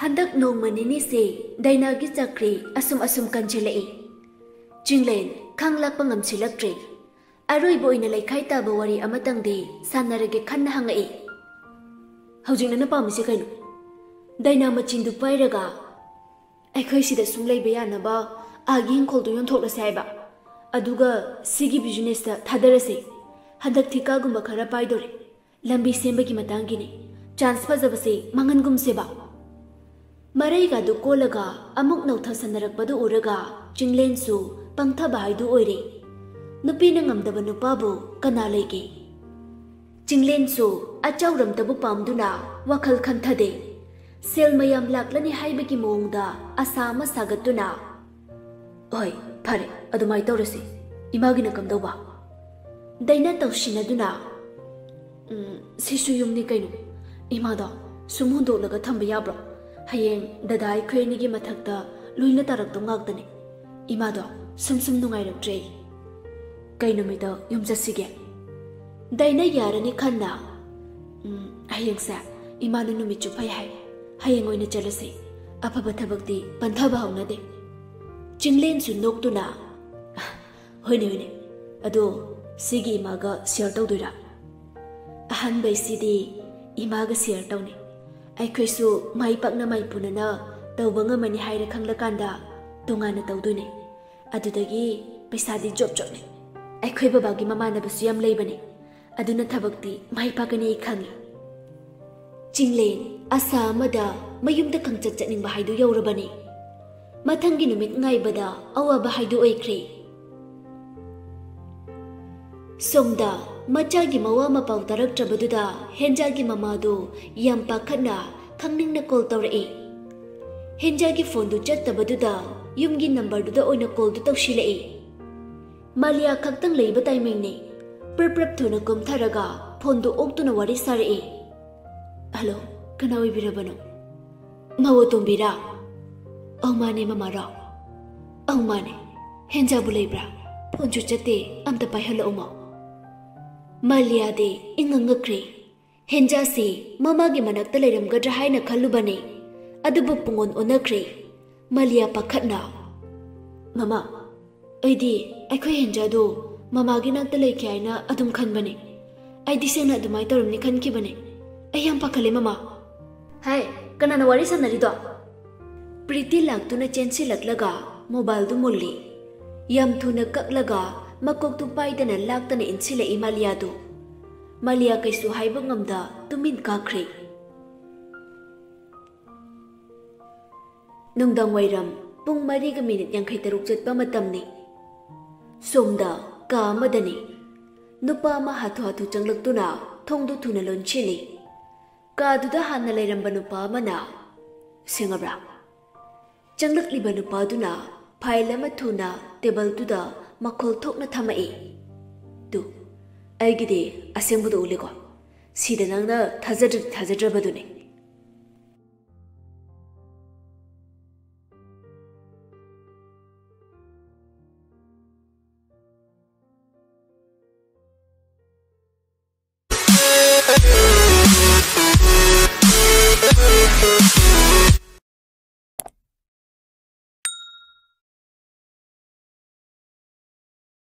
ꯍꯟꯗꯛ ꯅꯣꯡꯃ ꯅꯤꯅꯤꯁꯦ ꯗꯥꯏꯅꯥꯒꯤ ꯆꯥꯛꯈ꯭ꯔꯤ ꯑꯁꯨꯝ ꯑꯁꯨꯝ ꯀꯟꯁꯤꯜꯂꯛꯏ꯫ ꯆꯤꯡꯂꯦꯟ ꯈꯥꯡ ꯂꯥꯛꯄ ꯉꯝꯁꯤꯜꯂꯛꯇ꯭ꯔꯦ꯫ ꯑꯔꯣꯏꯕ ꯑꯣꯏꯅ ꯂꯩꯈꯥꯏ ꯇꯥꯕ ꯋꯥꯔꯤ ꯑꯃꯇꯪꯗꯤ ꯁꯥꯟꯅꯔꯒꯦ ꯈꯟꯅ ꯍꯪꯉꯛꯏ꯫ "ꯍꯧꯖꯤꯛ ꯅꯪꯅ ꯄꯥꯝꯃꯤꯁꯦ ꯀꯩꯅꯣ?" ꯗꯥꯏꯅꯥ ꯃꯆꯤꯟꯗꯨ ꯄꯥꯏꯔꯒ, "ꯑꯩꯈꯣꯏ ꯁꯤꯗ ꯁꯨꯝ ꯂꯩꯕ ꯌꯥꯅꯕ ꯑꯥꯒꯤ ꯏꯪꯈꯣꯜꯗꯨ ꯌꯣꯟꯊꯣꯛꯂꯁꯦ ꯍꯥꯏꯕ꯫ ꯑꯗꯨꯒ ꯁꯤꯒꯤ ꯕꯤꯖꯤꯅꯦꯁꯇ ꯊꯥꯗꯔꯁꯦ꯫ ꯍꯟꯗꯛ ꯊꯤꯀꯥꯒꯨꯝꯕ ꯈꯔ ꯄꯥꯏꯗꯣꯔꯦ꯫ ꯂꯝꯕꯤ ꯁꯦꯝꯕꯒꯤ ꯃꯇꯥꯡꯒꯤꯅꯦ꯫ ꯆꯥꯟꯁ ꯐꯖꯕꯁꯦ ꯃꯥꯡꯍꯟꯒꯨꯝꯁꯦꯕ꯫" ꯃꯔꯩꯒꯗꯨ ꯀꯣꯜꯂꯒ ꯑꯃꯨꯛ ꯅꯧꯊꯁꯟꯅꯔꯛꯄꯗꯨ ꯎꯔꯒ ꯆꯤꯡꯂꯦꯟꯁꯨ ꯄꯪꯊꯕ ꯍꯥꯏꯗꯨ ꯑꯣꯏꯔꯦ꯫ ꯅꯨꯄꯤꯅ ꯉꯝꯗꯕ ꯅꯨꯄꯥꯕꯨ ꯀꯅꯥ ꯂꯩꯒꯦ? ꯆꯤꯡꯂꯦꯟꯁꯨ ꯑꯆꯧꯔꯝꯇꯕꯨ ꯄꯥꯝꯗꯨꯅ ꯋꯥꯈꯜ ꯈꯟꯊꯗꯦ꯫ ꯁꯦꯜ ꯃꯌꯥꯝ ꯂꯥꯛꯂꯅꯤ ꯍꯥꯏꯕꯒꯤ ꯃꯑꯣꯡꯗ ꯑꯁꯥ ꯑꯃ ꯁꯥꯒꯠꯇꯨꯅ, "ꯍꯣꯏ, ꯐꯔꯦ, ꯑꯗꯨꯃꯥꯏꯅ ꯇꯧꯔꯁꯤ꯫ ꯏꯃꯥꯒꯤꯅ ꯀꯝꯗꯧꯕ?" ꯗꯩꯅ ꯇꯧꯁꯤꯟꯅꯗꯨꯅ, "ꯎꯝ, ꯁꯤꯁꯨ ꯌꯨꯝꯅꯤ ꯀꯩꯅꯣ꯫ ꯏꯃꯥꯗꯣ ꯁꯨꯝ ꯍꯨꯟꯗꯣꯛꯂꯒ ꯊꯝꯕ ꯌꯥꯕ꯭ꯔꯣ? ꯍꯌꯦꯡ ꯗꯗꯥ ꯑꯩꯈꯣꯏ ꯑꯅꯤꯒꯤ ꯃꯊꯛꯇ ꯂꯣꯏꯅ ꯇꯥꯔꯛꯇꯧ ꯉꯥꯛꯇꯅꯦ꯫ ꯏꯃꯥꯗꯣ ꯁꯨꯝ ꯁꯨꯝ ꯅꯨꯡꯉꯥꯏꯔꯛꯇ꯭ꯔꯦ꯫ ꯀꯩ ꯅꯨꯃꯤꯠꯇ ꯌꯨꯝ ꯆꯠꯁꯤꯒꯦ?" ꯗꯩꯅ ꯌꯥꯔꯅꯤ ꯈꯟꯅ, "ꯎꯝ, ꯍꯌꯦꯡꯁꯦ ꯏꯃꯥꯅ ꯅꯨꯃꯤꯠꯁꯨ ꯐꯩ ꯍꯥꯏ꯫ ꯍꯌꯦꯡ ꯑꯣꯏꯅ ꯆꯠꯂꯁꯤ꯫ ꯑꯐꯕ ꯊꯕꯛꯇꯤ ꯄꯟꯊꯕ ꯍꯧꯅꯗꯦ꯫" ꯆꯤꯡꯂꯦꯟꯁꯨ ꯅꯣꯛꯇꯨꯅ, "ꯍꯣꯏꯅꯦ, ꯍꯣꯏꯅꯦ꯫ ꯑꯗꯣ ꯁꯤꯒꯤ ꯏꯃꯥꯒ ꯁꯤꯌꯔ ꯇꯧꯗꯣꯏꯔꯥ?" "ꯑꯍꯥꯟꯕꯩꯁꯤꯗꯤ ꯏꯃꯥꯒ ꯁꯤꯌꯔ ꯇꯧꯅꯤ꯫ ꯑꯩꯈꯣꯏꯁꯨ ꯃꯥꯏ ꯄꯥꯛꯅ ꯃꯥꯏꯄꯨꯅꯅ ꯇꯧꯕ ꯉꯝꯃꯅꯤ ꯍꯥꯏꯔ ꯈꯪꯂꯀꯥꯟꯗ ꯇꯣꯉꯥꯟꯅ ꯇꯧꯗꯣꯏꯅꯦ꯫ ꯑꯗꯨꯗꯒꯤ ꯄꯩꯁꯥꯗꯤ ꯖꯣꯞ ꯖꯣꯞꯅꯦ꯫ ꯑꯩꯈꯣꯏ ꯕꯕꯥꯒꯤ ꯃꯃꯥꯟꯅꯕꯁꯨ ꯌꯥꯝ ꯂꯩꯕꯅꯦ꯫ ꯑꯗꯨꯅ ꯊꯕꯛꯇꯤ ꯃꯥꯏ ꯄꯥꯛꯀꯅꯤ ꯑꯩ ꯈꯪꯉꯤ꯫" ꯆꯤꯡꯂꯦꯟ ꯑꯁꯥ ꯑꯃꯗ ꯃꯌꯨꯝꯗ ꯈꯪꯆꯠ ꯆꯠꯅꯤꯡꯕ ꯍꯥꯏꯗꯨ ꯌꯧꯔꯕꯅꯤ꯫ ꯃꯊꯪꯒꯤ ꯅꯨꯃꯤꯠ ꯉꯥꯏꯕꯗ ꯑꯋꯥꯕ ꯍꯥꯏꯗꯨ ꯑꯣꯏꯈ꯭ꯔꯦ꯫ ꯁꯣꯝꯗ ꯃꯆꯥꯒꯤ ꯃꯋꯥ ꯃꯄꯥꯎ ꯇꯥꯔꯛꯇ꯭ꯔꯕꯗꯨꯗ ꯍꯦꯟꯖꯥꯒꯤ ꯃꯃꯥꯗꯨ ꯌꯥꯝ ꯄꯥꯈꯠꯅ ꯈꯪꯅꯤꯡꯅ ꯀꯣꯜ ꯇꯧꯔꯛꯏ꯫ ꯍꯦꯟꯖꯥꯒꯤ ꯐꯣꯟꯗꯨ ꯆꯠꯇꯕꯗꯨꯗ ꯌꯨꯝꯒꯤ ꯅꯝꯕꯔꯗꯨꯗ ꯑꯣꯏꯅ ꯀꯣꯜꯗꯨ ꯇꯧꯁꯤꯜꯂꯛꯏ꯫ ꯃꯥꯂꯤꯌꯥ ꯈꯛꯇꯪ ꯂꯩꯕ ꯇꯥꯏꯃꯤꯡꯅꯤ꯫ ꯄ꯭ꯔꯞ ꯄ꯭ꯔꯞ ꯊꯨꯅ ꯀꯨꯝꯊꯔꯒ ꯐꯣꯟꯗꯨ ꯑꯣꯛꯇꯨꯅ ꯋꯥꯔꯤ ꯁꯥꯔꯛꯏ꯫ "ꯍꯜꯂꯣ, ꯀꯅꯥ ꯑꯣꯏꯕꯤꯔꯕꯅꯣ? ꯃꯧ ꯑꯇꯣꯝꯕꯤꯔꯥ? ꯑꯧ ꯃꯥꯅꯦ, ꯃꯃꯥꯔꯣ? ꯑꯧ ꯃꯥꯅꯦ꯫ ꯍꯦꯟꯖꯥꯕꯨ ꯂꯩꯕ꯭ꯔꯥ? ꯐꯣꯟꯁꯨ ꯆꯠꯇꯦ, ꯑꯝꯇ ꯄꯥꯏꯍꯜꯂꯛꯎꯃꯣ꯫" ꯃꯥꯂꯤꯌꯥꯗꯤ ꯏꯉꯛ ꯉꯛꯈ꯭ꯔꯦ꯫ ꯍꯦꯟꯖꯥꯁꯤ ꯃꯃꯥꯒꯤ ꯃꯅꯥꯛꯇ ꯂꯩꯔꯝꯒꯗ꯭ꯔꯥ ꯍꯥꯏꯅ ꯈꯜꯂꯨꯕꯅꯤ, ꯑꯗꯨꯕꯨ ꯄꯨꯡꯑꯣꯟ ꯑꯣꯟꯅꯈ꯭ꯔꯦ꯫ ꯃꯥꯂꯤꯌꯥ ꯄꯥꯈꯠꯅ, "ꯃꯃꯥ, ꯑꯩꯗꯤ ꯑꯩꯈꯣꯏ ꯍꯦꯟꯖꯥꯗꯨ ꯃꯃꯥꯒꯤ ꯅꯥꯛꯇ ꯂꯩꯈꯤ ꯍꯥꯏꯅ ꯑꯗꯨꯝ ꯈꯟꯕꯅꯤ꯫ ꯑꯩꯗꯤ ꯁꯦꯡꯅ ꯑꯗꯨꯃꯥꯏꯅ ꯇꯧꯔꯝꯅꯤ ꯈꯟꯈꯤꯕꯅꯤ꯫ ꯑꯩ ꯌꯥꯝ ꯄꯥꯈꯠꯂꯦ, ꯃꯃꯥ꯫" "ꯍꯥꯏ, ꯀꯅꯥꯅ ꯋꯥꯔꯤ ꯁꯥꯟꯅꯔꯤꯗꯣ?" ꯄ꯭ꯔꯤꯇꯤ ꯂꯥꯛꯇꯨꯅ ꯆꯦꯟꯁꯤꯜꯂꯛꯂꯒ ꯃꯣꯕꯥꯏꯜꯗꯨ ꯃꯨꯜꯂꯤ꯫ ꯌꯥꯝ ꯊꯨꯅ ꯀꯛꯂꯒ ꯃꯀꯣꯛꯇꯨ ꯄꯥꯏꯗꯅ ꯂꯥꯛꯇꯅ ꯏꯟꯁꯤꯜꯂꯛꯏ ꯃꯥꯂꯤꯌꯥꯗꯨ꯫ ꯃꯥꯂꯤꯌꯥ ꯀꯩꯁꯨ ꯍꯥꯏꯕ ꯉꯝꯗ ꯇꯨꯃꯤꯟ ꯀꯥꯈ꯭ꯔꯦ꯫ ꯅꯨꯡꯗꯥꯡ ꯋꯥꯏꯔꯝ ꯄꯨꯡ ꯃꯔꯤꯒ ꯃꯤꯅꯤꯠ ꯌꯥꯡꯈꯩ ꯇꯔꯨꯛ ꯆꯠꯄ ꯃꯇꯝꯅꯤ꯫ ꯁꯣꯝꯗ ꯀꯥ ꯑꯃꯗꯅꯤ꯫ ꯅꯨꯄꯥ ꯑꯃ ꯍꯥꯊꯨ ꯍꯥꯊꯨ ꯆꯪꯂꯛꯇꯨꯅ ꯊꯣꯡꯗꯨ ꯊꯨꯅ ꯂꯣꯟꯁꯤꯜꯂꯤ꯫ ꯀꯥꯗꯨꯗ ꯍꯥꯟꯅ ꯂꯩꯔꯝꯕ ꯅꯨꯄꯥ ꯑꯃꯅ, "ꯁꯦꯡꯉꯕ꯭ꯔꯥ?" ꯆꯪꯂꯛꯂꯤꯕ ꯅꯨꯄꯥꯗꯨꯅ ꯐꯥꯏꯜ ꯑꯃ ꯊꯨꯅ ꯇꯦꯕꯜꯗꯨꯗ ꯃꯈꯣꯜ ꯊꯣꯛꯅ ꯊꯝꯃꯛꯏ꯫ "ꯇꯨ, ꯑꯩꯒꯤꯗꯤ ꯑꯁꯦꯡꯕꯗꯣ ꯎꯠꯂꯦꯀꯣ꯫ ꯁꯤꯗ ꯅꯪꯅ ꯊꯥꯖꯗ꯭ꯔꯗꯤ ꯊꯥꯖꯗ꯭ꯔꯕꯗꯨꯅꯤ꯫